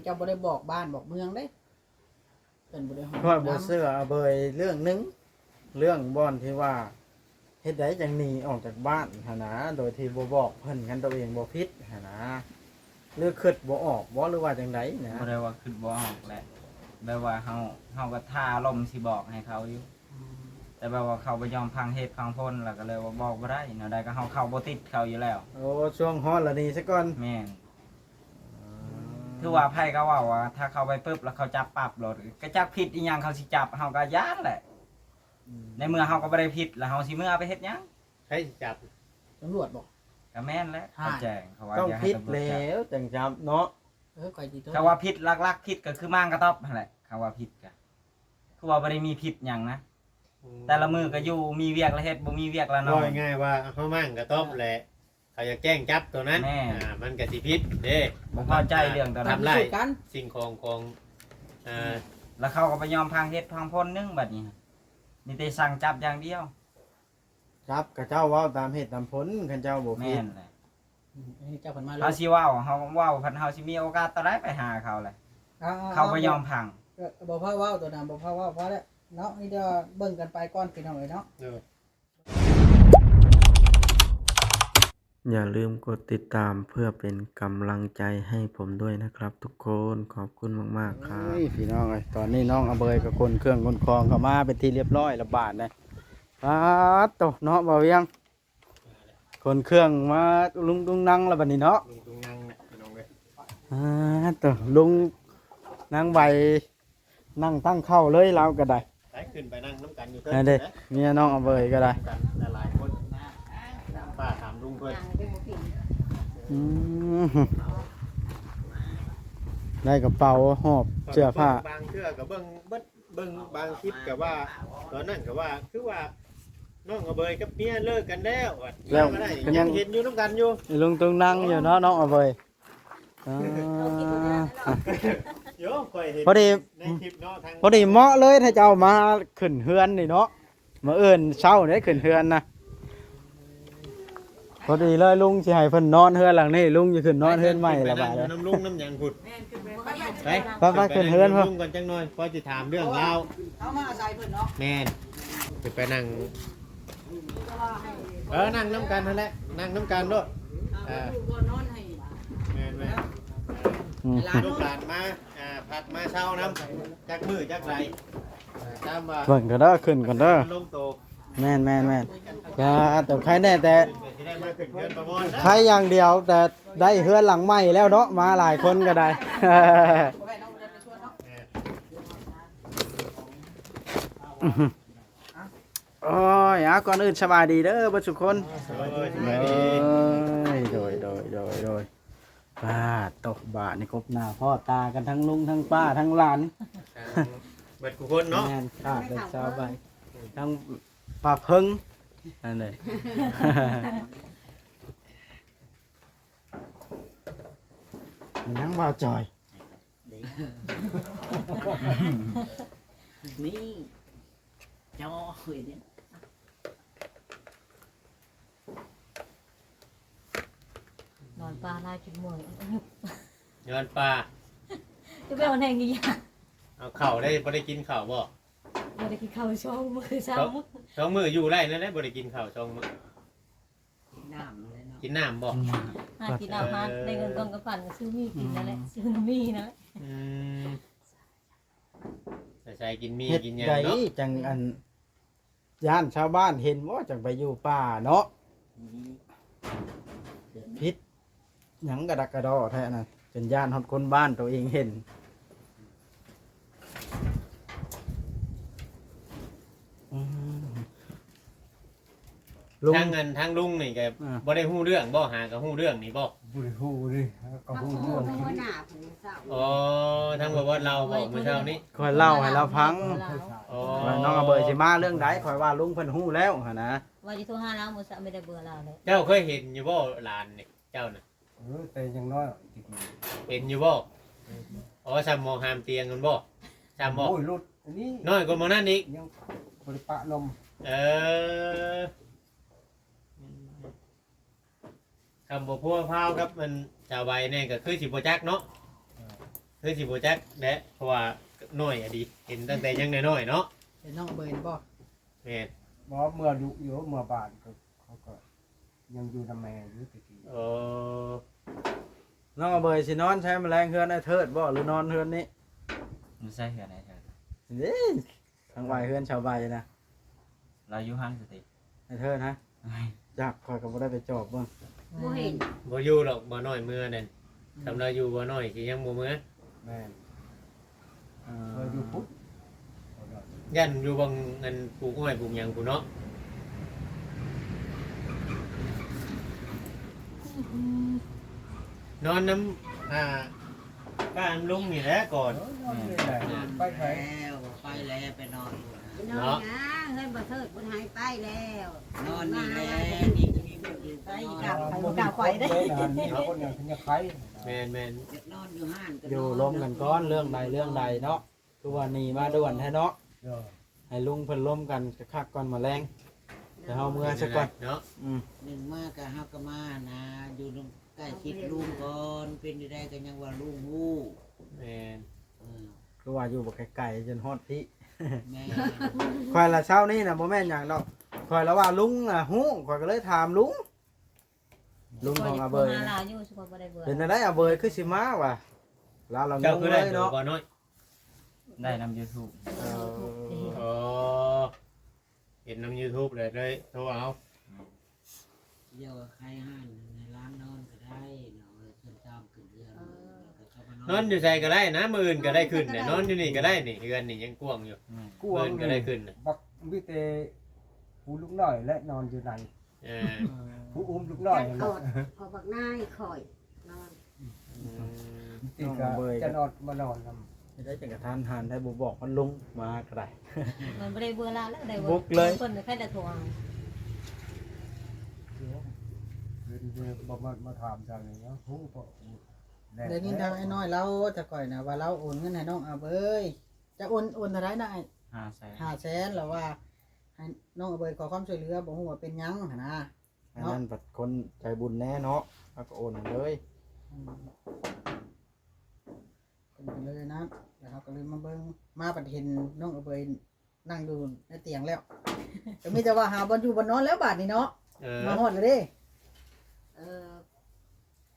ກໍບໍ່ໄດ້ບອກບ້ານບອກເມືອງເດ້ ເພິ່ນບໍ່ໄດ້ຮູ້ ຂ້ອຍບໍ່ເຊື່ອອາເບີຍເລື່ອງໜຶ່ງ ເລື່ອງບ່ອນທີ່ວ່າ ເຮັດໃດຈັ່ງໜີອອກຈາກບ້ານຫັ້ນນະ ໂດຍທີ່ບໍ່ບອກເພິ່ນ ຄັນໂຕເອງບໍ່ຜິດຫັ້ນນະ ຫຼືຄິດບໍ່ອອກບໍ່ ຫຼືວ່າຈັ່ງໃດນະ? ບໍ່ໄດ້ວ່າຄິດບໍ່ອອກແຫຼະ ແບບວ່າເຮົາ ເຮົາກໍຖ້າອາລົມຊິບອກໃຫ້ເຂົາຢູ່ ອືມ ແຕ່ແບບວ່າເຂົາບໍ່ຍອມຟັງເຫດຟັງຜົນ ແລ້ວກໍເລີຍວ່າບອກບໍ່ໄດ້ ແນວໃດກໍເຮົາເຂົ້າບໍ່ຕິດເຂົາຢູ່ແລ້ວ. ໂອ້ ຊ່ວງຮ້ອນລະໜີຊະກ່ອນ. ແມ່ນ. ອືມ ຖືວ່າໃຜກໍເວົ້າວ່າ ຖ້າເຂົາໄປປຶບແລ້ວເຂົາຈັບປັບໂລດ ກໍຈັກຜິດອີ່ຫຍັງ ເຂົາຊິຈັບ ເຮົາກໍຢ້ານແຫຼະ. ອືມ ໃນເມື່ອເຮົາກໍບໍ່ໄດ້ຜິດ ແລ້ວເຮົາຊິເມືອໄປເຮັດຫຍັງ? ໃຜຊິຈັບ? ຕຳຫຼວດບໍ? ກໍແມ່ນແຫຼະ ຫາ ເຂົາແຈ້ງ ເຂົາວ່າ ຕ້ອງຜິດແລ້ວຈັ່ງຈັບເນາະ. ເອີ ຂ້ອຍຊິໂທ ຖ້າວ່າຜິດ ຫຼັກໆຜິດກໍຄືມາງກະຕ໊ອບຫັ້ນແຫຼະ ຄຳວ່າຜິດກະ ຄືວ່າບໍ່ໄດ້ມີຜິດຫຍັງນະ. ອືມ ແຕ່ລະມື້ກໍຢູ່ ມີວຽກລະເຮັດ ບໍ່ມີວຽກລະນອນ. ເວົ້າງ່າຍໆວ່າເຮົາມາງກະຕ໊ອບແຫຼະ ເຂົາຢາກແຈ້ງຈັບໂຕນັ້ນ. ແມ່ນ. ອ່າ ມັນກະຊິຜິດເດ້ ບໍ່ພໍໃຈເລື່ອງໂຕນັ້ນ ທຳລາຍສິ່ງຂອງຂອງ ອ່າ ແລ້ວເຂົາກໍບໍ່ຍອມຟັງເຫດຟັງຜົນໜຶ່ງ ບັດນີ້ມີແຕ່ສັ່ງຈັບຢ່າງດຽວ. ຈັບ ຂະເຈົ້າເວົ້າຕາມເຫດຕາມຜົນ ຄັນເຈົ້າບໍ່ຜິດ. ແມ່ນແຫຼະ. ອືມ ອັນນີ້ເຈົ້າເພິ່ນມາເລີຍ ເຮົາຊິເວົ້າ ເຮົາເວົ້າ ເພິ່ນ ເຮົາຊິມີໂອກາດຕອນໃດໄປຫາເຂົາແຫຼະ? ເອົາ ເອົາ ເຂົາບໍ່ຍອມຟັງ. ເອີ ບໍ່ພາເວົ້າໂຕນັ້ນ ບໍ່ພາເວົ້າ ພໍແລ້ວເນາະ ມີແຕ່ວ່າເບິ່ງກັນໄປກ່ອນ ພີ່ນ້ອງເອີຍເນາະ. ເອີ ຢ່າລືມກົດຕິດຕາມເພື່ອເປັນກຳລັງໃຈໃຫ້ຜົມດ້ວຍນະຄັບທຸກຄົນ ຂອບຄຸນມາກໆຄັບ. ເອີຍ ພີ່ນ້ອງເອີຍ ຕອນນີ້ນ້ອງອາເບີຍກໍຂົນເຄື່ອງຂົນຂອງເຂົ້າມາເປັນທີ່ລຽບຮ້ອຍລະບາດນະ. ປາດໂຕ ເນາະ ບ່າວວຽງ ຂົນເຄື່ອງມາລຸງຕຸງນັງລະບັດນີ້ເນາະ ລຸງຕຸງນັງນະ ພີ່ນ້ອງເອີຍ. ອາ ໂຕ ລຸງນາງໃບ ນັ່ງຕັ້ງເຂົ້າເລີຍລາວກໍໄດ້. ໄປ ຂຶ້ນໄປນັ່ງນຳກັນຢູ່ເທິງ ນັ້ນເດ້ ເນາະ ເມຍນ້ອງອາເບີຍກໍໄດ້ ນຳກັນຫຼາຍໆຄົນ ປ້າຖາມລຸງເພິ່ນ. ອືມ ໄດ້ກະເປົາ ຫອບເສື້ອຜ້າ ບາງເທື່ອກໍເບິ່ງເບິດ ເບິ່ງບາງຄລິບກໍວ່າ ຕອນນັ້ນກໍວ່າ ຄືວ່ານ້ອງອາເບີຍກັບເມຍເລີກກັນແລ້ວ ແລ້ວ ມາໄດ້ ກໍຍັງ ຍັງເຫັນຢູ່ນຳກັນຢູ່ ລຸງຕຸງນັງຢູ່ເນາະ ນ້ອງອາເບີຍ. ອ່າ ໂຍ ຂ້ອຍເຫັນ ພໍດີ ໃນຄລິບເນາະ ທາງ ພໍດີເໝາະເລີຍ ຖ້າເຈົ້າມາຂຶ້ນເຮືອນນີ້ເນາະ ມື້ອື່ນເຊົ້າເດ້ຂຶ້ນເຮືອນນະ ພໍດີເລີຍ ລຸງຊິໃຫ້ເພິ່ນນອນເຮືອນຫຼັງນີ້ ລຸງຊິຂຶ້ນນອນເຮືອນໃໝ່ລະບາດ ນຳລຸງນຳຫຍັງພຸ້ນ. ໄປ ໄປ ໄປ ຂຶ້ນເຮືອນພຸ້ນ ນຳລຸງກ່ອນຈັກໜ່ອຍ ພໍຊິຖາມເລື່ອງລາວ ເຮົາມາອາໄສເພິ່ນເນາະ. ແມ່ນ ຂຶ້ນໄປນັ່ງ ເອີ ນັ່ງນຳກັນຫັ້ນແຫຼະ ນັ່ງນຳກັນໂລດ. ເອີ ແມ່ນໆ ອືມ ລູກຫຼານມາ ອ່າ ພັກມາເຊົານຳ ຈັກມື້ຈັກໃດ ຕາມວ່າ ເບິ່ງກໍເດີ ຂຶ້ນກ່ອນເດີ ລົງໂຕ. ແມ່ນໆໆ ກໍໂຕໄຄແນ່ແຕ່ ຊິໄດ້ມາຂຶ້ນເຮືອນປະມອນນະ ໄຄຢ່າງດຽວ ແຕ່ໄດ້ເຮືອນຫຼັງໃໝ່ແລ້ວເນາະ ມາຫຼາຍຄົນກໍໄດ້. ໂອ້ຍ ເອົາ ກ່ອນອື່ນສະບາຍດີເດີເບິດທຸກຄົນ. ໂດຍ ສະບາຍດີ ໂດຍ ໂດຍ ໂດຍ ໂດຍ. ປາດໂຕ ບາດນີ້ກົບໜ້າພໍ້ຕາກັນ ທັງລຸງ ທັງປ້າ ທັງຫຼານ ເບິດທຸກຄົນເນາະ. ແມ່ນ ຂາດເບິດຊາວໃບ ທັງປ້າເພິ່ງ ອັນນີ້ ມັນຍັງວ່າຈ່ອຍ ນີ້ ຈ່ອຍນີ້ ນອນປ່າຫຼາຍຈົນເມື່ອຍ ນອນປ່າ ຈະໄປເອົາແນງອີຫຍັງ ເອົາເຂົ້າໄດ້ ບໍ່ໄດ້ກິນເຂົ້າບໍ່? ບໍ່ໄດ້ກິນເຂົ້າສອງມື້ ສາມມື້ ສອງມື້ຢູ່ໄດ້ແລ້ວ ບໍ່ໄດ້ກິນເຂົ້າສອງມື້. ກິນນ້ຳແຫຼະເນາະ ກິນນ້ຳບໍ່? ອືມ ຫາກິນອາຫານ ເອີ ໄດ້ເງິນກອງກະພັນກໍຊື້ໝີ່ກິນນັ້ນແຫຼະ ອືມ ຊື້ໝີ່ນັ້ນແຫຼະ. ອືມ ໃສ່ໆ ກິນໝີ່ກິນຫຍັງເນາະ ເຮັດໃດຈັ່ງອັນ ຢ້ານຊາວບ້ານເຫັນບໍ່ ຈັ່ງໄປຢູ່ປ່າເນາະ. ອືມ ຜິດ ຫຍັງກະດັກກະດໍ້ແທ້ນະ ຈົນຢ້ານຮອດຄົນບ້ານໂຕເອງເຫັນ. ອືມ ລຸງ ທາງອັນ ທາງລຸງນີ້ກະ ອ່າ ບໍ່ໄດ້ຮູ້ເລື່ອງບໍ່? ຫາກະຮູ້ເລື່ອງນີ້ບໍ່? ບໍ່ໄດ້ຮູ້ເດ້ ຫາກະຮູ້ເລື່ອງ ຫົວໜ້າຜູ້ເຊົ່າ. ອໍ ທາງບໍ່ບອດເລົ່າບໍ່ມື້ເຊົ້ານີ້? ຂ້ອຍເລົ່າໃຫ້ລາວຟັງ. ອໍ ວ່ານ້ອງອາເບີຍຊິມາເລື່ອງໃດ ຂ້ອຍວ່າລຸງເພິ່ນຮູ້ແລ້ວຫັ້ນນະ. ວ່າຊິໂທຫາລາວມື້ເຊົ້າ ໄມ່ໄດ້ເບີລາວເດ້. ເຈົ້າເຄີຍເຫັນຢູ່ບໍ່ຫຼານນີ້ ເຈົ້ານະ? ເອີ ແຕ່ຍັງນ້ອຍ ເຫັນຢູ່ບໍ່? ເອີ ອໍ ສ່ຳໝໍຫາມຕຽງຫັ້ນບໍ່? ສ່ຳບໍ່? ໂອ້ຍ ລຸດອັນນີ້ ນ້ອຍກວ່າໝໍນັ້ນອີກ ຍັງບໍ່ໄດ້ປະນົມ. ເອີ ຄຳບໍ່ພົວພາວກັບມັນສາວໃບແນ່ກໍຄືຊິບໍ່ຈັກເນາະ. ເອີ ຄືຊິບໍ່ຈັກແຫຼະ ເພາະວ່ານ້ອຍອະດີ ເຫັນຕັ້ງແຕ່ຍັງນ້ອຍໆເນາະ. ເຫັນນ້ອງເບີນບໍ່? ແມ່ນ. ບໍ່ ເມື່ອຢູ່ ຢູ່ເມື່ອບ້ານກໍ ເຂົາກໍຍັງຢູ່ນຳແມ່ຢູ່ແຕ່ກີ້. ເອີ ນ້ອງເບີນຊິນອນໃສມື້ແລງ ເຮືອນອ້າຍເທີດບໍ່ ຫຼືນອນເຮືອນນີ້? ຢູ່ໃສເຮືອນອ້າຍເທີດ? ນີ້ ທາງວາຍເຮືອນຊາວໃບນະ. ລາວຢູ່ຫັ້ນສະຕິ ໄອ້ເທີນະ. ຈັກ ຂ້ອຍກໍບໍ່ໄດ້ໄປຈອບເບິ່ງ. ບໍ່ເຫັນ ບໍ່ຢູ່ດອກ ບໍ່ນ້ອຍເມືອນັ້ນ. ອືມ ຄັນລາວຢູ່ ບໍ່ນ້ອຍຊິຍັງບໍ່ເມືອ. ແມ່ນ. ເອີ ເອີ ຢູ່ພຸ້ນ ຢ້ານຢູ່ເບິ່ງອັນປູກອ້ອຍປູກຫຍັງພຸ້ນເນາະ. ນອນນຳ ອ່າ ບ້ານລຸງນີ້ແຫຼະກ່ອນ. ເອີ ນອນນີ້ແຫຼະ. ແມ່ນ. ໄປໃສ? ແລ້ວ ໄປແລ້ວ ໄປນອນພຸ້ນ. ນອນຫຍັງ ເຮືອນບໍ່ເທີດບໍ່ໃຫ້ໄປແລ້ວ. ນອນນີ້ແຫຼະ ນີ້ກໍມີຄົນຢູ່ ໄປກັບ ໄປບໍ່ກັບໄປເດ້. ຄົນຍັງ ຄົນຍັງໄປ. ແມ່ນໆ. ຢາກນອນຢູ່ຮ້ານກໍ ຢູ່ລົມກັນກ່ອນ ເລື່ອງໃດເລື່ອງໃດເນາະ. ຄືວ່າໜີມາດ່ວນແທ້ເນາະ. ເອີ ໃຫ້ລຸງເພິ່ນລົມກັນຄັກໆກ່ອນ ມາແລງ ແຕ່ເຮົາເມືອຊະກ່ອນເນາະ. ອືມ ໜຶ່ງມາກະເຮົາກໍມານະ ຢູ່ນຳໃກ້ຊິດລຸງກ່ອນ ເປັນໃດໆກໍຍັງວ່າລຸງຮູ້. ແມ່ນ. ເອີ ຄືວ່າຢູ່ບໍ່ໄກໆ ຈົນຮອດພີ້. ແມ່ນ. ຂ້ອຍລະເຊົ້ານີ້ນະ ບໍ່ແມ່ນຫຍັງດອກ ຂ້ອຍລະວ່າລຸງນະຮູ້ ຂ້ອຍກໍເລີຍຖາມລຸງ. ລຸງຂອງອາເບີຍ ຂ້ອຍຫາລາວຢູ່ ຂ້ອຍບໍ່ໄດ້ເບື່ອ. ເປັນຈັ່ງໃດອາເບີຍຄືຊິມາວະ? ລາວລະງົງເລີຍເນາະ. ເຈົ້າຄືໄດ້ເບີບໍ່ນ້ອຍ? ໄດ້ນຳຢູທູບ. ເອີ ເອີ ເຫັນນຳຢູທູບເລີຍ ເລີຍໂທເອົາ. ອືມ ດຽວໃຫ້ຮ້ານໃຫ້ຮ້ານນອນກໍໄດ້ເນາະ ເພິ່ນຕາມຂຶ້ນເຮືອນ. ເອີ ນອນຢູ່ໃສກໍໄດ້ນະ ມື້ອື່ນກໍໄດ້ຂຶ້ນນະ ນອນຢູ່ນີ້ກໍໄດ້ນີ້ ເຮືອນນີ້ຍັງກວ້າງຢູ່. ອືມ ກວ້າງ ມື້ອື່ນກໍໄດ້ຂຶ້ນນະ. ບັກ ມີແຕ່ຜູ້ລູກນ້ອຍແຫຼະນອນຢູ່ໃນ. ເອີ ຜູ້ອຸ້ມລູກນ້ອຍ ຈັກກອດພໍ່ບັກນາຍຂ້ອຍນອນ. ອືມ ຕິກະຈະນອນມານອນນຳ. ໄດ້ຈັງກະທັນຫັນໄດ້ ບໍ່ບອກມັນລົງມາກໍໄດ້. ມັນບໍ່ໄດ້ເບື່ອລາວແລ້ວ ໄດ້ເບີ ບຸກເລີຍ ເພິ່ນໃຄແຕ່ໂທຫາ. ເພິ່ນບໍ່ມາ ມາຖາມຈັ່ງນີ້ເນາະ. ຮູ້ບໍ່ ໄດ້ຍິນທາງອ້າຍນ້ອຍລາວ ແຕ່ຂ້ອຍນະວ່າລາວໂອນເງິນໃຫ້ນ້ອງອາເບີຍ. ຈະໂອນ ໂອນເທົ່າໃດນະອ້າຍ? ຫ້າແສນ ຫ້າແສນ ແລ້ວວ່າ ໃຫ້ນ້ອງອາເບີຍຂໍຄວາມຊ່ວຍເຫຼືອ ບໍ່ຮູ້ວ່າເປັນຫຍັງຫັ້ນນະ. ອັນນັ້ນ ເນາະ ບັດຄົນໃຈບຸນແດ່ເນາະ ເຮົາກໍໂອນໃຫ້ເລີຍ. ອືມ ເພິ່ນກໍເລີຍນັ້ນ ແລ້ວເຮົາກໍເລີຍມາເບິ່ງ ມາບັດເຫັນນ້ອງອາເບີຍນັ່ງຢູ່ໃນຕຽງແລ້ວ ກໍມີແຕ່ວ່າຫາບ່ອນຢູ່ບ່ອນນອນແລ້ວບາດນີ້ເນາະ. ເອີ ມາຮອດແລ້ວເດ້. ເອີ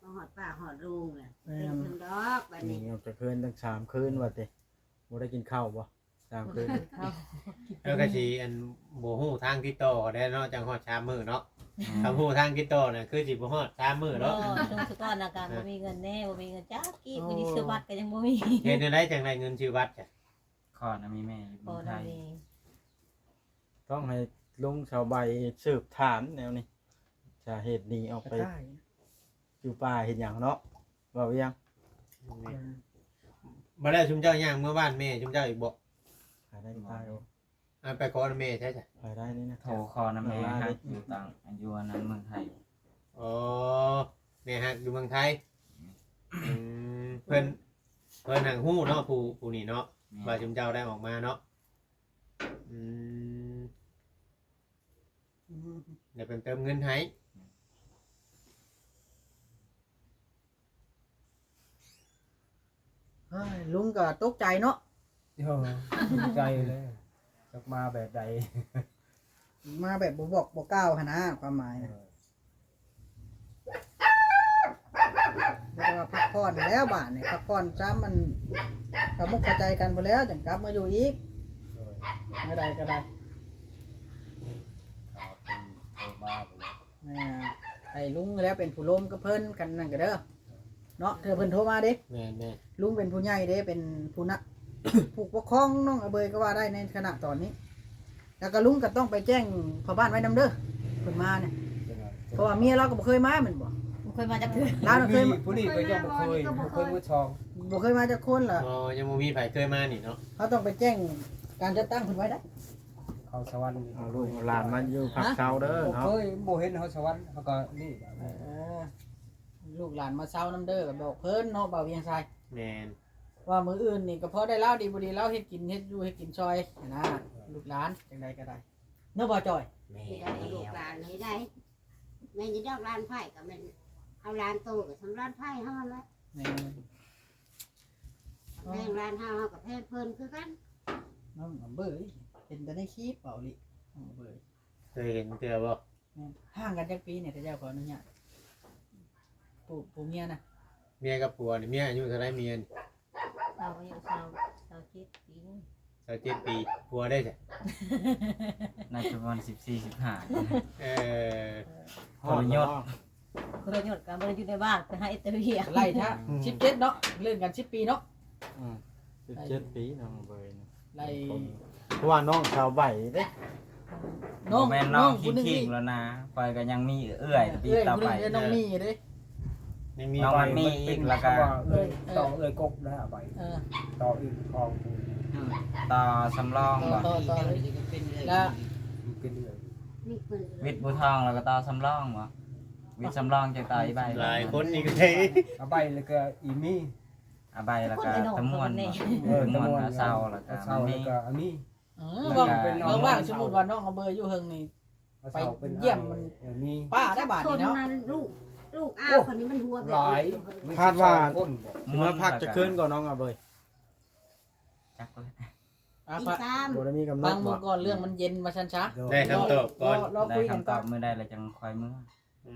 ມາຮອດປ້າຮອດລຸງແລ້ວ. ແມ່ນ. ເປັນເພິ່ນດອກບາດນີ້ ອອກຈາກເຮືອນຕັ້ງສາມຄືນວ່າຕິ. ບໍ່ໄດ້ກິນເຂົ້າບໍ່ ສາມຄືນ? ເຮົາກໍຊິ ອັນ ບໍ່ຮູ້ທາງຕິດຕໍ່ເດ້ເນາະ ຈັ່ງຮອດສາມມື້ເນາະ. ອືມ ຄັນຮູ້ທາງຕິດຕໍ່ນະ ຄືຊິບໍ່ຮອດສາມມື້ເນາະ. ບໍ່ ຊ່ວງສະກ່ອນນະກະ ເອີ ບໍ່ມີເງິນແດ່ ບໍ່ມີເງິນຈັກກີບ. ໂອ້ ເງິນຊື່ບັດກໍຍັງບໍ່ມີ. ເຮັດແນວໃດຈັ່ງໄດ້ເງິນຊື່ບັດ? ຂໍນຳແມ່ຢູ່ເມືອງໄທ. ຂໍນຳແມ່. ຕ້ອງໃຫ້ລຸງຊາວໃບສືບຖາມແນວນີ້ ສາເຫດໜີອອກໄປ ຢູ່ປ່າເຮັດຫຍັງເນາະ ບ່າວວຽງ. ແມ່ນ. ບໍ່ໄດ້ ຊຸມເຈົ້າຍ່າງເມືອບ້ານແມ່ຊຸມເຈົ້າອີກບໍ່? ໄປໄດ້ ໄປ ໄປຂໍນຳແມ່ໃສຊະ? ໄປໄດ້ນີ້ນະ ໂທຂໍນຳແມ່ຮັກຢູ່ຕ່າງ ຢູ່ອັນນັ້ນເມືອງໄທ. ອໍ ແມ່ຮັກຢູ່ເມືອງໄທ. ອືມ ເພິ່ນ ເພິ່ນຫາກຮູ້ເນາະ ຜູ້ ຜູ້ນີ້ເນາະ. ແມ່ນ. ວ່າຊຸມເຈົ້າໄດ້ອອກມາເນາະ. ອືມ ອືມ ດຽວເພິ່ນເຕີມເງິນໃຫ້. ເຮີ້ຍ ລຸງກໍຕົກໃຈເນາະ. ໂອ້ ຕົກໃຈເລີຍ ຈັກມາແບບໃດ ມາແບບບໍ່ບອກບໍ່ກ່າວຫັ້ນນະ ຄວາມໝາຍນະ. ເອີ ແຕ່ວ່າພັກຜ່ອນແລ້ວບາດນີ້ ພັກຜ່ອນຊ້ຳ ມັນເຂົ້າມຸກເຂົ້າໃຈກັນພຸ້ນແລ້ວ ຈັ່ງກັບມາຢູ່ອີກ. ໂດຍ ແນວໃດກໍໄດ້ ຖ້າເພິ່ນໂທມາພຸ້ນແຫຼະ. ແມ່ນ. ໃຫ້ລຸງແລ້ວເປັນຜູ້ລົມກັບເພິ່ນ ຄັນນັ້ນກໍເດີ ເນາະ. ເທື່ອເພິ່ນໂທມາເດ້. ແມ່ນໆ. ລຸງເປັນຜູ້ໃຫຍ່ເດ້ ເປັນຜູ້ນະ ຜູ້ປົກຄອງນ້ອງອາເບີຍກໍວ່າໄດ້ໃນຂະນະຕອນນີ້. ແລ້ວກໍລຸງກໍຕ້ອງໄປແຈ້ງພໍ່ບ້ານໄວ້ນຳເດີ ເພິ່ນມານີ້. ເພາະວ່າເມຍລາວກໍບໍ່ເຄີຍມາແມ່ນບໍ່? ບໍ່ເຄີຍມາຈັກເທື່ອ. ລາວນະເຄີຍມາ ຜູ້ນີ້ ຜູ້ນີ້ກໍຍັງບໍ່ເຄີຍ ບໍ່ເຄີຍມາຊ່ອງ ບໍ່ເຄີຍມາຈັກຄົນລະ. ອໍ ຍັງບໍ່ມີໃຜເຄີຍມານີ້ເນາະ. ເຮົາຕ້ອງໄປແຈ້ງການຈັດຕັ້ງເພິ່ນໄວ້ໄດ໋. ເຂົ້າສະຫວັນນີ້ ເອົາລູກເອົາຫຼານມາຢູ່ພັກເຊົາເດີເນາະ. ບໍ່ເຄີຍ ບໍ່ເຫັນເຮົາສະຫວັນ ເຮົາກໍນີ້. ເອີ ລູກຫຼານມາເຊົານຳເດີ ບອກເພິ່ນເນາະ ບ່າວວຽງໄຊ. ແມ່ນ. ວ່າມື້ອື່ນນີ້ກໍພໍໄດ້ລາວ ດີບໍ່ດີລາວເຮັດກິນ ເຮັດຢູ່ເຮັດກິນຊ່ອຍຫັ້ນນະ ລູກຫຼານຈັ່ງໃດກໍໄດ້ເນາະ ບ່າວຈ່ອຍ. ແມ່ນ. ລູກຫຼານໃຫ້ໄດ້ ແມ່ນຢູ່ດອກ ຫຼານໃຜກໍແມ່ນ ເອົາຫຼານໂຕກໍສ່ຳຫຼານໃຜເຮົາຫັ້ນແຫຼະ. ແມ່ນ. ແພງຫຼານເຮົາ ເຮົາກໍແພງເພິ່ນຄືກັນ. ນ້ອງອຳເບີເຫັນແຕ່ໃນຄລິບເວົ້າອີ່ຫຼີ ນ້ອງອຳເບີ ເຄີຍເຫັນເທື່ອບໍ່? ແມ່ນ. ຫ່າງກັນຈັກປີນີ້ ຖ້າເຈົ້າຂໍອະນຸຍາດ? ຜູ້ ຜູ້ເມຍນະ? ເມຍກັບຜົວນີ້ ເມຍອາຍຸເທົ່າໃດເມຍນີ້? ລາວອາຍຸຊາວ ຊາວເຈັດປີ. ຊາວເຈັດປີ. ຜົວເດ້ຊະ? ໜ້າຈະປະມານສິບສີ່ ສິບຫ້າ. ເອີ ເອີ ທໍລະຍົດ ທໍລະຍົດກໍບໍ່ໄດ້ຢູ່ໃນບ້ານ ໄປຫາເຮັດແຕ່ວຽກ. ໄລ່ທະ ອືມ ສິບເຈັດເນາະ ເລື່ອນກັນສິບປີເນາະ. ອືມ ສິບເຈັດປີນ້ອງເບີຍນະ. ໄລ່ ເພາະວ່ານ້ອງສາວໃບເດ້. ນ້ອງ ບໍ່ແມ່ນນ້ອງ ນ້ອງຜູ້ໜຶ່ງ ຄິງໆ ແລ້ວນະ ຂ້ອຍກໍຍັງມີເອື້ອຍ ເອີ ອີກຕໍ່ໄປ ເອື້ອຍນ້ອງມີເດ້. ຍັງມີ ນ້ອງມັນມີອີກ ແລ້ວກໍ ເອີ ຕໍ່ເອື້ອຍກົກໄດ້ເອົາໄປ ເອີ ຕໍ່ອີກຂອງ ອືມ ຕໍ່ສຳລອງບໍ່? ຕໍ່ ຕໍ່ ຕໍ່ ແລ້ວ ມັນເປັນເອື້ອຍ ວິດບູທອງ ແລ້ວກໍຕໍ່ສຳລອງບໍ່? ວິດສຳລອງ ຈັ່ງຕໍ່ອີໃບ. ຫຼາຍຄົນອີກເດ້ ອາໃບ ແລ້ວກໍອີມີ ອາໃບ ແລ້ວກໍຕະມ່ວນບໍ່? ເອີ ຕະມ່ວນ ອາເຊົາ ແລ້ວກໍ ອາເຊົາ ມັນມີ ແລ້ວກໍອາມີ. ເອີ ວ່າງ ວ່າງໆ ສົມມຸດວ່ານ້ອງອາເບີຍຢູ່ເຫິງນີ້ ໄປຢ້ຽມມັນ ເອີ ມີ ປ້າໄດ້ບາດນີ້ເນາະ. ລູກ ລູກອາຄົນນີ້ມັນຫົວແບບ ຫຼາຍ ຄາດວ່າຊິມາພັກຈັກຄືນກ່ອນນ້ອງອາເບີຍ? ຈັກເລີຍ ອາ ອີກສາມ ບໍ່ໄດ້ມີກຳນົດ ຟັງເບິ່ງກ່ອນ ເລື່ອງມັນເຢັນວ່າຊັ້ນຊະ. ໄດ້ຄຳຕອບກ່ອນ ລໍ ລໍ ໄດ້ຄຳຕອບມື້ໃດແລ້ວຈັ່ງຄ່ອຍເມືອ. ອື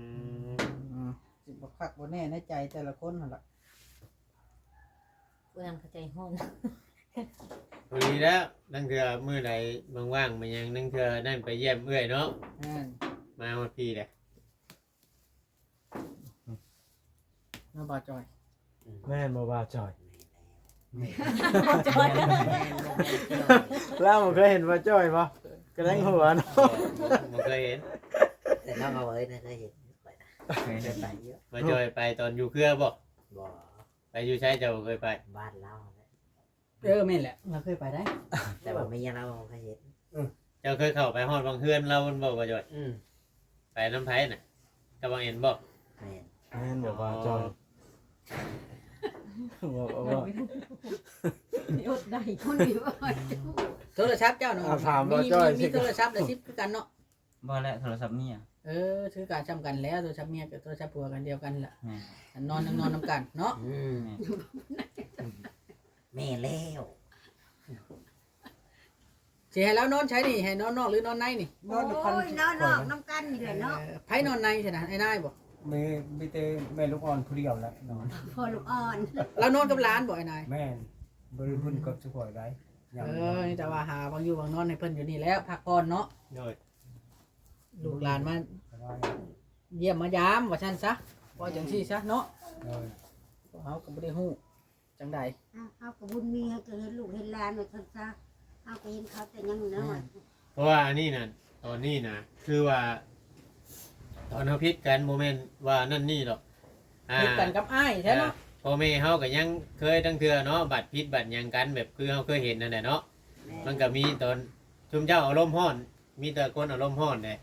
ມ ອືມ ຊິບໍ່ຄັກບໍ່ແນ່ໃນໃຈແຕ່ລະຄົນຫັ້ນລະ. ຜູ້ນັ້ນເຂົາໃຈຮ້ອນ ພໍດີແລ້ວ ລາງເທື່ອມື້ໃດວ່າງໆ ມາຫຍັງ ລາງເທື່ອນັ້ນໄປຢ້ຽມເອື້ອຍເນາະ. ແມ່ນ ມາຮອດພີ້ແຫຼະ ເນາະ ບ່າວຈ່ອຍ. ແມ່ນບໍ່ ບ່າວຈ່ອຍ? ແມ່ນ ລາວບໍ່ເຄີຍເຫັນບ່າວຈ່ອຍບໍ່? ກະແດງຫົວເນາະ. ບໍ່ ບໍ່ເຄີຍເຫັນ ແຕ່ນ້ອງເອົາເອີຍນະເຄີຍເຫັນ. ຂ້ອຍ ເຄີຍໄປຢູ່. ບ່າວຈ່ອຍໄປຕອນຢູ່ເຄືອບໍ່? ບໍ່. ໄປຢູ່ໃສເຈົ້າບໍ່ເຄີຍໄປ? ບ້ານລາວແຫຼະ. ເອີ ແມ່ນແຫຼະ ລາວເຄີຍໄປໄດ໋ ແຕ່ວ່າເມຍລາວບໍ່ເຄີຍເຫັນ. ເອີ ເຈົ້າເຄີຍເຂົ້າໄປຮອດວັງເຮືອນລາວບໍ່ ບ່າວຈ່ອຍ? ອືມ ໄປນຳໃຜນະ? ກັບບັງເອັນບໍ່? ແມ່ນ. ແມ່ນບໍ່ ບ່າວຈ່ອຍ? ບໍ່ ບໍ່ ບໍ່ ອດໄດ້ ຄົນນີ້ບໍ່. ໂທລະສັບເຈົ້ານະ? ອາ ຖາມບ່າວຈ່ອຍ ມີ ມີ ມີໂທລະສັບແລ້ວຊິບຄືກັນເນາະ. ບໍ່ແຫຼະ ໂທລະສັບເມຍ. ເອີ ຄືກັນ ສ່ຳກັນແຫຼະ ໂທລະສັບເມຍກັບໂທລະສັບຜົວກັນດຽວກັນແຫຼະ. ແມ່ນ. ອັນນອນຍັງນອນນຳກັນເນາະ. ອືມ ແມ່ນ. ແມ່ນແລ້ວ. ຊິໃຫ້ລາວນອນໃສນີ້? ໃຫ້ນອນນອກຫຼືນອນໃນນີ້? ນອນນຳກັນ. ໂອ້ຍ ນອນນອກນຳກັນນີ້ແຫຼະເນາະ. ເອີ ໃຜນອນໃນຊັ້ນນະ? ອ້າຍນາຍບໍ່? ມີ ມີແຕ່ແມ່ລູກອ່ອນຜູ້ດຽວແຫຼະນອນ. ພໍ່ລູກອ່ອນ. ລາວນອນກັບຫຼານບໍ່ ອ້າຍນາຍ? ແມ່ນ. ບໍ່ໄດ້ບຸນກັບຊຸຂ້ອຍໃດ. ເອີ ມີແຕ່ວ່າຫາບ່ອນຢູ່ບ່ອນນອນໃຫ້ເພິ່ນຢູ່ນີ້ແຫຼະ ພັກຜ່ອນເນາະ. ໂດຍ. ລູກຫຼານມາຢ້ຽມມາຢາມວ່າຊັ້ນຊະ ເວົ້າຈັ່ງຊີ້ຊະເນາະ. ໂດຍ. ພວກເຮົາກໍບໍ່ໄດ້ຮູ້ຈັ່ງໃດ. ອ້າວ ເຮົາກໍບຸນມີ ເຮົາກໍເຫັນລູກເຫັນຫຼານວ່າຊັ້ນຊະ ເຮົາກໍເຫັນເຂົາແຕ່ຍັງນ້ອຍ. ແມ່ນ. ເພາະວ່າອັນນີ້ນະ ຕອນນີ້ນະ ຄືວ່າ ຕອນເຮົາຜິດກັນ ບໍ່ແມ່ນວ່ານັ້ນນີ້ດອກ. ອ່າ ຜິດກັນກັບອ້າຍແທ້ເນາະ. ເອີ ພໍ່ແມ່ເຮົາກໍຍັງເຄີຍ ລາງເທື່ອເນາະ ບາດຜິດບາດຫຍັງກັນ ແບບຄືເຮົາເຄີຍເຫັນຫັ້ນແຫຼະເນາະ. ແມ່ນ. ມັນກໍມີຕອນຊຸມເຈົ້າອາລົມຮ້ອນ ມີແຕ່ຄົນອາລົມຮ້ອນເດ້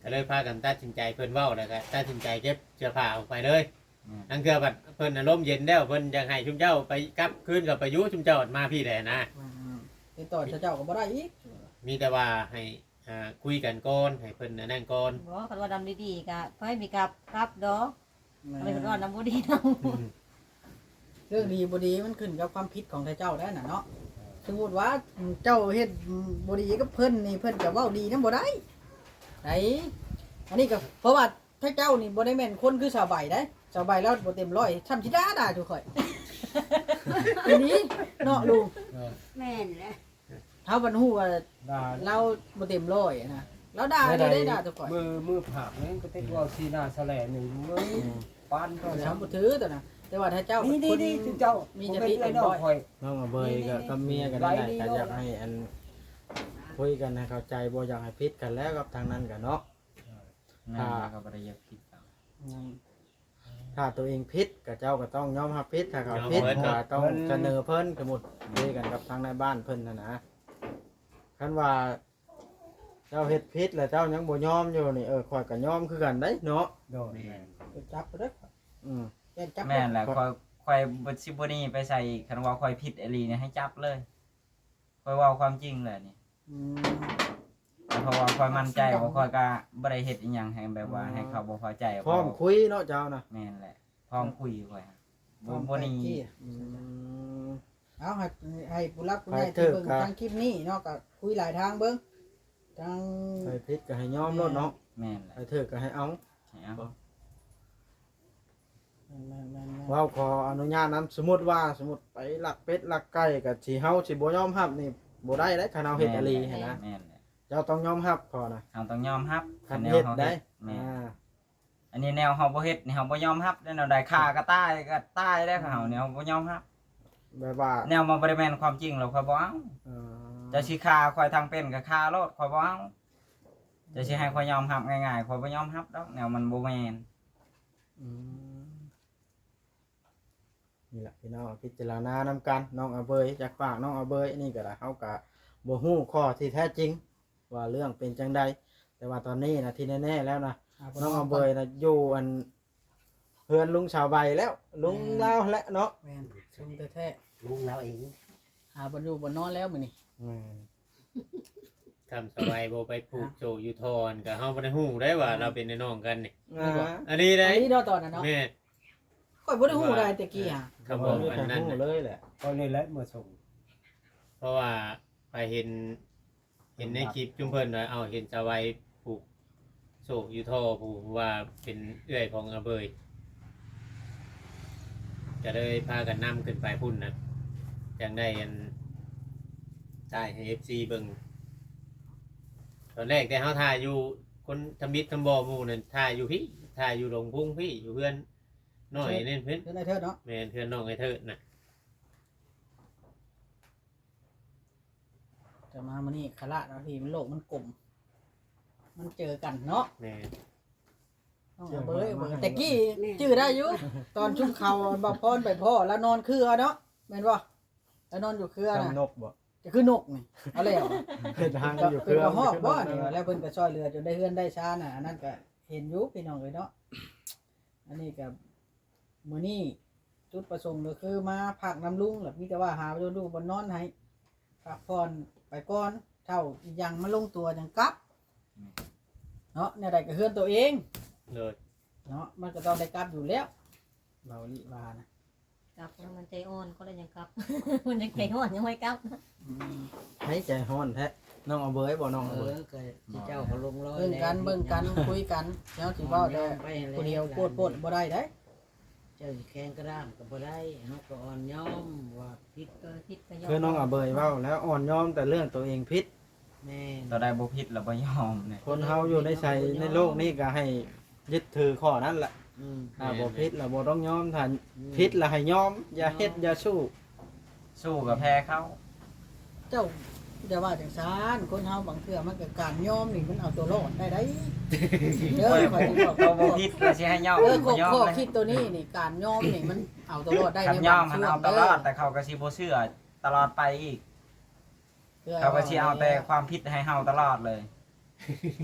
ກໍເລີຍພາກັນຕັດສິນໃຈ ເພິ່ນເວົ້າແລ້ວກໍຕັດສິນໃຈເກັບເສື້ອຜ້າອອກໄປເລີຍ. ອືມ. ລາງເທື່ອບັດເພິ່ນອາລົມເຢັນແລ້ວ ເພິ່ນຢາກໃຫ້ຊຸມເຈົ້າໄປກັບຄືນ ກໍໄປຢູ່ ຊຸມເຈົ້າມາພີ້ແຫຼະນະ. ອືມ. ຕິດຕໍ່ເຂົາເຈົ້າກໍບໍ່ໄດ້ອີກ. ມີແຕ່ວ່າໃຫ້ ອ່າ ຄຸຍກັນກ່ອນ ໃຫ້ເພິ່ນອັນນັ້ນກ່ອນ. ບໍ່ ຄັນວ່ານຳດີໆ ກໍໃຜມີກັບ ກັບດອກ. ແມ່ນ. ເພິ່ນວ່ານຳບໍ່ດີນຳ. ອືມ. ເລື່ອງດີບໍ່ດີມັນຂຶ້ນກັບຄວາມຜິດຂອງເຈົ້າໄດ້ນະເນາະ. ເອີ ສົມມຸດວ່າເຈົ້າເຮັດບໍ່ດີກັບເພິ່ນນີ້ ເພິ່ນກໍເວົ້າດີນຳບໍ່ໄດ້ ໄດ໋. ອັນນີ້ກໍເພາະວ່າ ຖ້າເຈົ້ານີ້ບໍ່ໄດ້ແມ່ນຄົນຄືສາວໃບໄດ໋ ສາວໃບລາວບໍ່ເຕັມຮ້ອຍ ຊ່ຳຊິດ່າ ດ່າສູ່ຂ້ອຍ. ອີ່ຫຼີເນາະລຸງ. ເອີ ແມ່ນແຫຼະ. ເຮົາບັດຮູ້ວ່າ ດ່າ ລາວບໍ່ເຕັມຮ້ອຍນະ ລາວດ່າຢູ່ເດ້ ດ່າສູ່ຂ້ອຍ. ມື ມືຜາກນີ້ກໍຕິດເວົ້າຊີ້ໜ້າສະແຫຼໜຶ່ງ ມື ອືມ ປານເຂົາ ສຳບໍ່ຖືຕົວນະ. ແຕ່ວ່າຖ້າເຈົ້າ ນີ້ ເປັນຄົນ ນີ້ ນີ້ ເຈົ້າ ມີສະຕິເຕັມຮ້ອຍ ນ້ອງອາເບີຍ ນີ້ ກໍ ນີ້ ກັບເມຍກໍໄດ້ ນີ້ ກໍຢາກໃຫ້ອັນ ຄຸຍກັນໃຫ້ເຂົ້າໃຈ ບໍ່ຢາກໃຫ້ຜິດກັນແລ້ວກັບທາງນັ້ນກໍເນາະ. ແມ່ນ ຖ້າ ເຮົາກໍບໍ່ໄດ້ຢາກຜິດເຂົາ. ອືມ. ຖ້າຕົວເອງຜິດ ກໍເຈົ້າກໍຕ້ອງຍອມຮັບຜິດ ຖ້າເຂົາຜິດ ຍອມຮັບ ກໍຕ້ອງສະເໜີເພິ່ນ ສົມມຸດຄຸຍກັນກັບທາງນາຍບ້ານເພິ່ນຫັ້ນນະ. ຄັນວ່າເຈົ້າເຮັດຜິດແລ້ວເຈົ້າຍັງບໍ່ຍອມຢູ່ນີ້ ເອີ ຂ້ອຍກໍຍອມຄືກັນເດ້ເນາະ. ໂດຍ. ແມ່ນ. ໄປຈັບເດີ. ອືມ. ແມ່ນແຫຼະ ຂ້ອຍ ຂ້ອຍບໍ່ ຊິບໍ່ໜີໄປໃສອີກ ຄັນວ່າຂ້ອຍຜິດອີ່ຫຼີນີ້ ໃຫ້ຈັບເລີຍ. ຂ້ອຍເວົ້າຄວາມຈິງແຫຼະນີ້. ອືມ. ເພາະວ່າຂ້ອຍໝັ້ນໃຈວ່າຂ້ອຍກະບໍ່ໄດ້ເຮັດອີ່ຫຍັງໃຫ້ແບບວ່າ ອືມ ໃຫ້ເຂົາບໍ່ພໍໃຈ. ພ້ອມຄຸຍເນາະເຈົ້ານະ. ແມ່ນແຫຼະ ພ້ອມຄຸຍຂ້ອຍ ບໍ່ ບໍ່ໜີ. ອືມ. ເອົາໃຫ້ ໃຫ້ຜູ້ຫຼັກຜູ້ໃຫຍ່ທີ່ເບິ່ງທາງຄລິບນີ້ເນາະ ກໍຄຸຍຫຼາຍທາງເບິ່ງ ທາງ ໃຜຜິດກໍໃຫ້ຍອມໂລດເນາະ ແມ່ນແຫຼະ ໃຜຖືກກໍໃຫ້ເອົາ ໃຫ້ເອົາ ແມ່ນໆໆໆ ເວົ້າຂໍອະນຸຍາດນຳ ສົມມຸດວ່າ ສົມມຸດໄປລັກເປັດລັກໄກ່ ກໍຊິ ເຮົາຊິບໍ່ຍອມຮັບນີ້ບໍ່ໄດ້ເດ້ ຄັນເຮົາເຮັດອີ່ຫຼີຫັ້ນນະ ແມ່ນແຫຼະ ເຈົ້າຕ້ອງຍອມຮັບ ຂໍນະ ເຮົາຕ້ອງຍອມຮັບ ຄັນເຮັດໄດ້ ແມ່ນ ອ່າ ອັນນີ້ແນວເຮົາບໍ່ເຮັດນີ້ ເຮົາບໍ່ຍອມຮັບ ແນວໃດຂ້າກໍຕາຍ ກໍຕາຍແລ້ວ ເຮົານີ້ເຮົາບໍ່ຍອມຮັບ ແບບວ່າ ແນວມັນບໍ່ໄດ້ແມ່ນຄວາມຈິງແລ້ວ ຂ້ອຍບໍ່ເອົາ ເຈົ້າຊິຂ້າຂ້ອຍທັງເປັນກໍຂ້າໂລດ ຂ້ອຍບໍ່ເອົາ ເຈົ້າຊິໃຫ້ຂ້ອຍຍອມຮັບງ່າຍໆ ຂ້ອຍບໍ່ຍອມຮັບດອກ ແນວມັນບໍ່ແມ່ນ ອືມ ນີ້ແຫຼະພີ່ນ້ອງ ພິຈາລະນານຳກັນ ນ້ອງອາເບີຍ ຈາກປາກນ້ອງອາເບີຍນີ້ກໍໄດ້ ເຮົາກໍບໍ່ຮູ້ຂໍ້ທີ່ແທ້ຈິງວ່າເລື່ອງເປັນຈັ່ງໃດ ແຕ່ວ່າຕອນນີ້ນະ ທີ່ແນ່ໆແລ້ວນະ ອ່າ ນ້ອງອາເບີຍນະ ຢູ່ອັນ ເຮືອນລຸງສາວໃບແລ້ວ ລຸງລາວແຫຼະເນາະ ແມ່ນ ລຸງແທ້ໆ ລຸງລາວເອງ ຫາບ່ອນຢູ່ບ່ອນນອນແລ້ວມື້ນີ້ ແມ່ນ ຄັນສາວໃບບໍ່ໄປຜູກໂສ້ຢູ່ທໍ່ ກໍເຮົາບໍ່ໄດ້ຮູ້ໄດ້ວ່າ ອ່າ ລາວເປັນອ້າຍນ້ອງກັນນີ້ ອ່າ ອັນນີ້ໄດ໋ ອັນນີ້ເນາະ ຕອນນັ້ນເນາະ ແມ່ນ ຂ້ອຍບໍ່ໄດ້ຮູ້ໄດ້ແຕ່ກີ້ຫາ ຄຳບອກອັນນັ້ນ ຮູ້ເລີຍແຫຼະ ຂ້ອຍນີ້ແຫຼະມາສົ່ງ ເພາະວ່າໄປເຫັນ ເຫັນໃນຄລິບຈຸມເພິ່ນວ່າ ເອົາ ເຫັນສາວໃບຜູກໂສ້ຢູ່ທໍ່ ຜູ້ວ່າເປັນເອື້ອຍຂອງອາເບີຍ ກໍເລີຍພາກັນນຳຂຶ້ນໄປພຸ້ນນະ ຈັ່ງໄດ້ອັນ ຖ່າຍໃຫ້ເອັຟຊີເບິ່ງ ຕອນແລກແຕ່ເຮົາຖ່າຍຢູ່ ຄົນທຳອິດທຳບໍ່ໝູ່ນັ້ນ ຖ່າຍຢູ່ພີ້ ຖ່າຍຢູ່ດົງພຸງພີ້ ຢູ່ເຮືອນນ້ອຍນີ້ເພິ່ນ ເຮືອນອ້າຍເທີດເນາະ ແມ່ນ ເຮືອນນ້ອງອ້າຍເທີດນະ. ແຕ່ມາມື້ນີ້ຄະລະເນາະ ທີ່ມັນໂລກມັນກົມ ມັນເຈີກັນເນາະ ແມ່ນ ນ້ອງເບີຍ ເບີຍ ແຕ່ກີ້ຈື່ໄດ້ຢູ່ ຕອນຊຸມເຂົາບ່າວພອນໄປພໍ້ລາວນອນຄືເນາະ ແມ່ນບໍ່ ລາວນອນຢູ່ເຄືອນະ ນກບໍ່ ຈະຄືນົກນີ້ ເອົາແລ້ວ ເຮັດຮັງຢູ່ເຄືອ ເປັນກະຮອກບໍ່ນີ້ ແລ້ວເພິ່ນກໍຊ່ອຍເຫຼືອຈົນໄດ້ເຮືອນໄດ້ຊານນະ ອັນນັ້ນກໍເຫັນຢູ່ພີ່ນ້ອງເອີຍເນາະ ອັນນີ້ກໍ ມື້ນີ້ຈຸດປະສົງກໍຄືມາພັກນຳລຸງ ແລ້ວມີແຕ່ວ່າຫາຢູ່ບ່ອນຢູ່ບ່ອນນອນໃຫ້ ພັກຜ່ອນໄປກ່ອນ ເຖົ້າອີ່ຫຍັງມາລົງຕົວຈັ່ງກັບ ແມ່ນ ເນາະ ແນວໃດກໍເຮືອນຕົວເອງ ໂດຍ ເນາະ ມັນກໍຕ້ອງໄດ້ກັບຢູ່ແລ້ວ ເວົ້ານີ້ວ່ານະ ກັບແລ້ວມັນໃຈອ່ອນ ກໍເລີຍຍັງກັບ ມັນຍັງໃຈຮ້ອນ ຍັງບໍ່ກັບ ອືມ ໃຜໃຈຮ້ອນແທ້ ນ້ອງອາເບີຍບໍ່ ນ້ອງອາເບີຍ ເອີ ກໍເຈົ້າກໍລົງລອຍ ເບິ່ງກັນ ແລ້ວ ເບິ່ງກັນ ຄຸຍກັນ ແນວຊິເວົ້າແຕ່ຜູ້ດຽວໂພດໂພດບໍ່ໄດ້ເດ້ ເຈົ້າຊິແຂງກະດ້າງກໍບໍ່ໄດ້ ເຮົາກໍອ່ອນຍອມວ່າຜິດ ເອີ ຜິດກໍຍອມ ຄືນ້ອງອາເບີຍເວົ້າແລ້ວ ອ່ອນຍອມແຕ່ເລື່ອງຕົວເອງຜິດ ແມ່ນ ຕົວໃດບໍ່ຜິດລະບໍ່ຍອມເດ້ ຄົນເຮົາຢູ່ໃນໃສໃນໂລກນີ້ກໍໃຫ້ຍຶດຖືຂໍ້ນັ້ນແຫຼະ ອືມ ຖ້າບໍ່ຜິດລະບໍ່ຕ້ອງຍອມ ຖ້າ ອືມ ຜິດລະໃຫ້ຍອມ ຢ່າເຮັດ ຍອມ ຢ່າສູ້ ສູ້ກໍແພ້ເຂົາ ເຈົ້າຢ່າວ່າຈັ່ງຊັ້ນ ຄົນເຮົາບາງເທື່ອມັນກໍ ການຍອມນີ້ມັນເອົາຕົວລອດໄດ້ໃດ໋ ເດີ ໂອ້ຍ ຂ້ອຍຊິບອກ ບໍ່ ບໍ່ຜິດລະຊິໃຫ້ຍອມ ເອີ ຂໍ້ ບໍ່ຍອມ ຂໍ້ ເລີຍ ຄິດໂຕນີ້ນີ້ ການຍອມນີ້ມັນເອົາຕົວລອດໄດ້ ຄັນຍອມ ໃນບາງຊ່ວງ ມັນເອົາຕະຫຼອດ ເດີ ແຕ່ເຂົາກໍຊິບໍ່ເຊື່ອຕະຫຼອດໄປອີກ ເຂົາກໍຊິເອົາແຕ່ຄວາມຜິດໃຫ້ເຮົາຕະຫຼອດເລີຍ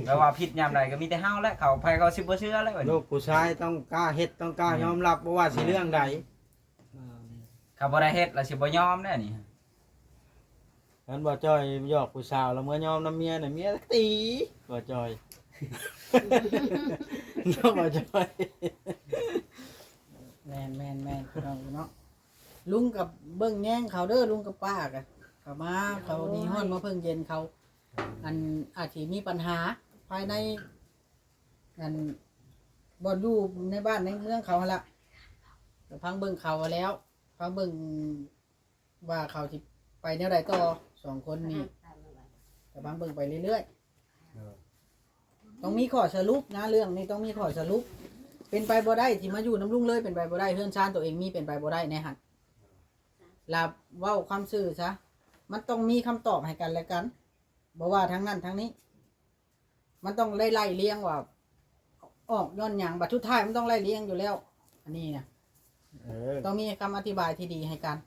ແບບວ່າຜິດຍາມໃດກໍມີແຕ່ເຮົາແຫຼະ ເຂົາ ໃຜເຂົາຊິບໍ່ເຊື່ອແຫຼະ ລູກຜູ້ຊາຍຕ້ອງກ້າເຮັດ ຕ້ອງກ້າຍອມຮັບ ບໍ່ວ່າຊິເລື່ອງໃດ ເຂົາບໍ່ໄດ້ເຮັດລະຊິບໍ່ຍອມແດ່ນີ້ ຄັນບໍ່ຈ່ອຍຢອກຜູ້ສາວລະເມືອຍອມນຳເມຍນະ ເມຍຕີບໍ່ຈ່ອຍ ເນາະ ບໍ່ຈ່ອຍ ແມ່ນໆໆ ພີ່ນ້ອງເນາະ ລຸງກໍເບິ່ງແຍງເຂົາເດີ ລຸງກັບປ້າກໍເຂົ້າມາ ເຂົາໜີຮ້ອນມາເພິ່ງເຢັນ ເຂົາ ອັນ ອາດຊິມີບັນຫາພາຍໃນ ອັນ ບ່ອນຢູ່ໃນບ້ານໃນເມືອງເຂົາຫັ້ນລະ ກໍພັງເບິ່ງເຂົາແລ້ວ ພັງເບິ່ງວ່າເຂົາຊິໄປແນວໃດຕໍ່ ສອງຄົນນີ້ ກໍພັງເບິ່ງໄປເລື້ອຍໆ ເອີ ຕ້ອງມີຂໍ້ສະຫຼຸບນະ ເລື່ອງນີ້ຕ້ອງມີຂໍ້ສະຫຼຸບ ເປັນໄປບໍ່ໄດ້ທີ່ມາຢູ່ນຳລຸງເລີຍ ເປັນໄປບໍ່ໄດ້ ເຮືອນຊານຕົວເອງມີ ເປັນໄປບໍ່ໄດ້ແນະຫັ້ນ ລະເວົ້າຄວາມຊື່ຊະ ມັນຕ້ອງມີຄຳຕອບໃຫ້ກັນແລະກັນ ບໍ່ວ່າທາງນັ້ນທາງນີ້ ມັນຕ້ອງໄດ້ໄລ່ລຽງວ່າອອກຍ້ອນຫຍັງ ບັດສຸດທ້າຍມັນຕ້ອງໄລ່ລຽງຢູ່ແລ້ວ ອັນນີ້ນະ ເອີ ຕ້ອງມີຄຳອະທິບາຍທີ່ດີໃຫ້ກັນ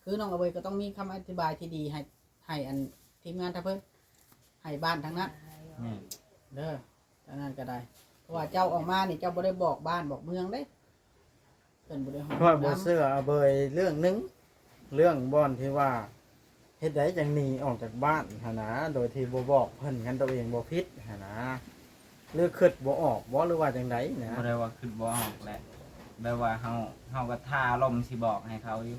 ຄືນ້ອງອາເວີຍກໍຕ້ອງມີຄຳອະທິບາຍທີ່ດີໃຫ້ ໃຫ້ອັນທີມງານທາງເພິ່ນ ໃຫ້ບ້ານທາງນັ້ນ ແມ່ນ ເດີ ທາງນັ້ນກໍໄດ້ ເພາະວ່າເຈົ້າອອກມານີ້ ເຈົ້າບໍ່ໄດ້ບອກບ້ານບອກເມືອງເດ້ ເພິ່ນບໍ່ໄດ້ຮູ້ ຂ້ອຍບໍ່ເຊື່ອອາເບີຍເລື່ອງໜຶ່ງ ເລື່ອງບ່ອນທີ່ວ່າ ເຮັດໃດຈັ່ງໜີອອກຈາກບ້ານຫັ້ນນະ ໂດຍທີ່ບໍ່ບອກເພິ່ນ ຄັນຕົວເອງບໍ່ຜິດຫັ້ນນະ ຫຼືຄິດບໍ່ອອກບໍ່ ຫຼືວ່າຈັ່ງໃດນະ? ບໍ່ໄດ້ວ່າຄິດບໍ່ອອກແຫຼະ ແບບວ່າເຮົາ ເຮົາກໍຖ້າລົມຊິບອກໃຫ້ເຂົາຢູ່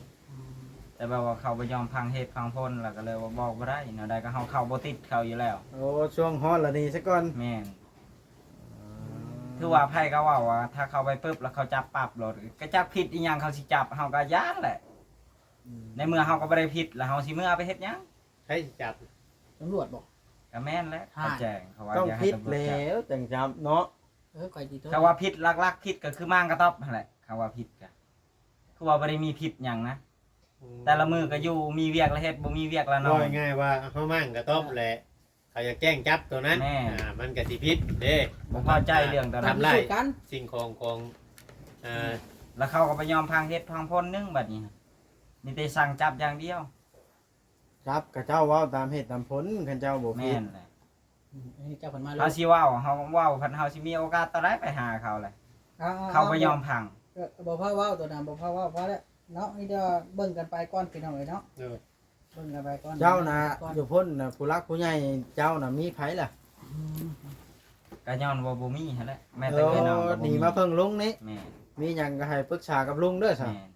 ອືມ ແຕ່ແບບວ່າເຂົາບໍ່ຍອມຟັງເຫດຟັງຜົນ ແລ້ວກໍເລີຍວ່າບອກບໍ່ໄດ້ ແນວໃດກໍເຮົາເຂົ້າບໍ່ຕິດເຂົາຢູ່ແລ້ວ. ໂອ້ ຊ່ວງຮ້ອນລະໜີຊະກ່ອນ. ແມ່ນ. ອືມ ຖືວ່າໃຜກໍເວົ້າວ່າ ຖ້າເຂົາໄປປຶບແລ້ວເຂົາຈັບປັບໂລດ ກໍຈັກຜິດອີ່ຫຍັງ ເຂົາຊິຈັບ ເຮົາກໍຢ້ານແຫຼະ. ອືມ ໃນເມື່ອເຮົາກໍບໍ່ໄດ້ຜິດ ແລ້ວເຮົາຊິເມືອໄປເຮັດຫຍັງ? ໃຜຊິຈັບ? ຕຳຫຼວດບໍ? ກໍແມ່ນແຫຼະ. ຫາ ເຂົາແຈ້ງ ເຂົາວ່າ ຕ້ອງຜິດແລ້ວຈັ່ງຈັບເນາະ. ເອີ ຂ້ອຍຊິໂທ ເຂົາວ່າຜິດ ຫຼັກໆຜິດກໍຄືມາງກະຕ໊ອບຫັ້ນແຫຼະ. ເຂົາວ່າຜິດກໍ ຄືວ່າບໍ່ໄດ້ມີຜິດຫຍັງນະ. ອືມ ແຕ່ລະມື້ກໍຢູ່ ມີວຽກລະເຮັດ ບໍ່ມີວຽກລະນອນ. ເວົ້າງ່າຍໆວ່າເຮົາມາງກະຕ໊ອບແຫຼະ ເຂົາຢາກແຈ້ງຈັບໂຕນັ້ນ. ແມ່ນ. ອ່າ ມັນກໍຊິຜິດເດ້ ບໍ່ພໍໃຈເລື່ອງໂຕນັ້ນ. ທຳລາຍສິ່ງຂອງຂອງ ເອີ ແລ້ວເຂົາກໍບໍ່ຍອມຟັງເຫດຟັງຜົນໜຶ່ງ ບັດນີ້ມີແຕ່ສັ່ງຈັບຢ່າງດຽວ. ຈັບ ຂະເຈົ້າເວົ້າຕາມເຫດຕາມຜົນ ຄັນເຈົ້າບໍ່ຜິດ. ແມ່ນແຫຼະ. ອືມ ອັນນີ້ເຈົ້າເພິ່ນມາ ເຮົາຊິເວົ້າ ເຮົາເວົ້າ ເພິ່ນ ເຮົາຊິມີໂອກາດຕອນໃດໄປຫາເຂົາແຫຼະ. ເອົາ ເອົາ ເຂົາບໍ່ຍອມຟັງ. ເອີ ບໍ່ພາເວົ້າໂຕນັ້ນ ບໍ່ພາເວົ້າ ພໍແລ້ວເນາະ. ມີແຕ່ວ່າເບິ່ງກັນໄປກ່ອນ ພີ່ນ້ອງເອີຍເນາະ. ເອີ ເບິ່ງກັນໄປກ່ອນ. ເຈົ້ານະ ຢູ່ພຸ້ນນະ ຜູ້ຫຼັກຜູ້ໃຫຍ່ເຈົ້ານະ ມີໃຜລະ? ອືມ ກໍຍ້ອນວ່າບໍ່ມີຫັ້ນແຫຼະ ແມ່ນແຕ່ເອື້ອຍນ້ອງກໍບໍ່ມີ. ເອີ ໜີມາເພິ່ງລຸງນີ້. ແມ່ນ. ມີຫຍັງກໍໃຫ້ປຶກສາກັບລຸງເດີຊະ. ແມ່ນ.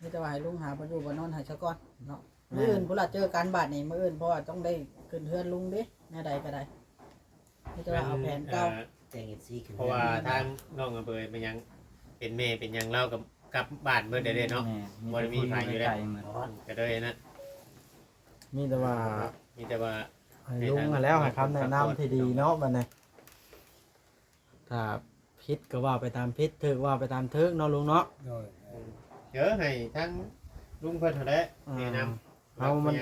ມີແຕ່ວ່າໃຫ້ລຸງຫາບ່ອນຢູ່ບ່ອນນອນໃຫ້ຊະກ່ອນເນາະ. ແມ່ນ. ມື້ອື່ນພຸ້ນລະເຈີກັນບາດນີ້ ມື້ອື່ນ ເພາະວ່າຕ້ອງໄດ້ຂຶ້ນເຮືອນລຸງເດ້ ແນວໃດກໍໄດ້. ມີແຕ່ວ່າເອົາແຜນເກົ່າ ແຈ້ງເອັຟຊີຂຶ້ນ ເພາະວ່າທາງນ້ອງອຳເພີຍເປັນຫຍັງ ເປັນແມ່ເປັນຫຍັງ ລາວກໍກັບບ້ານເບິດແລ້ວເດ້ເນາະ. ແມ່ນ. ບໍ່ໄດ້ມີໃຜຢູ່ແລ້ວ ກໍເລີຍນັ້ນ. ມີແຕ່ວ່າ ມີແຕ່ວ່າໃຫ້ລຸງຫັ້ນແຫຼະ ໃຫ້ຄຳແນະນຳທີ່ດີເນາະ ບັດນີ້. ຖ້າຜິດກໍວ່າໄປຕາມຜິດ ຖືກວ່າໄປຕາມຖືກເນາະລຸງເນາະ. ໂດຍ. ເອີ ໃຫ້ທາງລຸງເພິ່ນຫັ້ນແຫຼະ ອ່າ ແນະນຳ. ເຮົາມັນ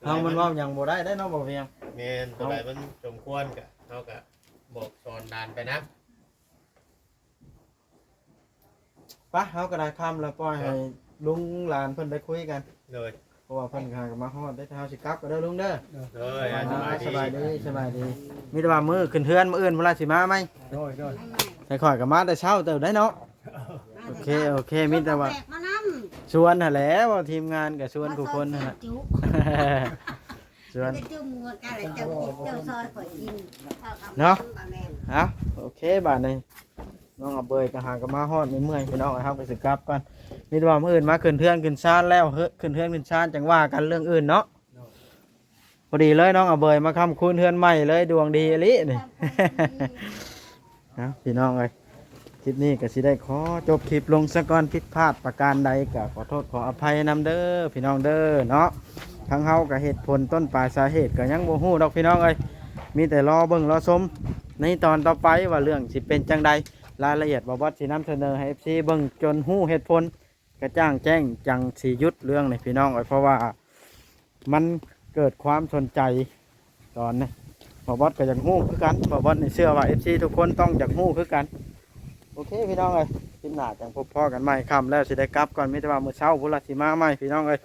ເຮົາມັນເວົ້າຫຍັງບໍ່ໄດ້ເດ້ເນາະ ບໍ່ພຽງ. ແມ່ນ. ຕົວໃດມັນສົມຄວນກໍ ເຮົາກໍບອກສອນຫຼານໄປນຳ. ປະ ເຮົາກໍໄດ້ຄຳແລ້ວ ປ່ອຍໃຫ້ລຸງຫຼານເພິ່ນໄດ້ຄຸຍກັນ. ໂດຍ. ເພາະວ່າເພິ່ນຫາກໍມາຮອດເດ້ ເຮົາຊິກັບກໍເດີລຸງເດີ. ໂດຍ. ອ່າ ສະບາຍດີ ສະບາຍດີ. ມີແຕ່ວ່າມື້ຂຶ້ນເຮືອນ ມື້ອື່ນພຸ້ນລະຊິມາໃໝ່. ໂດຍ ໂດຍ. ແຕ່ຂ້ອຍກໍມາແຕ່ເຊົ້າເຕີບໄດ໋ເນາະ. ໂອເຄ ໂອເຄ. ມີແຕ່ວ່າ ມານຳ ຊວນຫັ້ນແຫຼະ ເວົ້າທີມງານກໍຊວນ ມາ ທຸກຄົນຫັ້ນແຫຼະ ຊວນ ຈະຈຸ່ມຫົວກັນແລ້ວເຈົ້າ ເຈົ້າຊອຍຂ້ອຍກິນ ເນາະ. ເອົາ ໂອເຄ ບາດນີ້ ນ້ອງອາເບີຍກໍຫາກໍມາຮອດເມື່ອຍໆ ພີ່ນ້ອງ ເຮົາກໍຊິກັບກ່ອນ. ມີແຕ່ວ່າມື້ອື່ນມາຂຶ້ນເຮືອນຂຶ້ນຊານແລ້ວ ເຮີ ຂຶ້ນເຮືອນຂຶ້ນຊານ ຈັ່ງວ່າກັນເລື່ອງອື່ນເນາະ. ໂດຍ. ພໍດີເລີຍ ນ້ອງອາເບີຍມາຄ້ຳຄູນເຮືອນໃໝ່ເລີຍ ດວງດີອີ່ຫຼີນີ້. ເອົາ ພີ່ນ້ອງເອີຍ ຄລິບນີ້ກໍຊິໄດ້ຂໍຈົບຄລິບລົງຊະກ່ອນ. ຜິດພາດປະການໃດກໍຂໍໂທດຂໍອະໄພນຳເດີ ພີ່ນ້ອງເດີເນາະ. ທາງເຮົາກໍເຫດຜົນຕົ້ນປາຍສາເຫດກໍຍັງບໍ່ຮູ້ດອກ ພີ່ນ້ອງເອີຍ. ມີແຕ່ລໍເບິ່ງລໍຊົມໃນຕອນຕໍ່ໄປວ່າເລື່ອງຊິເປັນຈັ່ງໃດ. ລາຍລະອຽດບ່າວບອດຊິນຳສະເໜີໃຫ້ເອັຟຊີເບິ່ງຈົນຮູ້ເຫດຜົນກະຈ່າງແຈ້ງ ຈັ່ງຊິຢຸດເລື່ອງນີ້ ພີ່ນ້ອງເອີຍ. ເພາະວ່າມັນເກີດຄວາມສົນໃຈຕອນນີ້ ບ່າວບອດກໍຢາກຮູ້ຄືກັນ. ບ່າວບອດນີ້ເຊື່ອວ່າເອັຟຊີທຸກຄົນຕ້ອງຢາກຮູ້ຄືກັນ. ໂອເຄ ພີ່ນ້ອງເອີຍ ຄລິບໜ້າຈັ່ງພົບພໍ້ກັນໃໝ່. ຄ່ຳແລ້ວຊິໄດ້ກັບກ່ອນ ມີແຕ່ວ່າມື້ເຊົ້າພຸ້ນລະຊິມາໃໝ່ ພີ່ນ້ອງເອີຍ.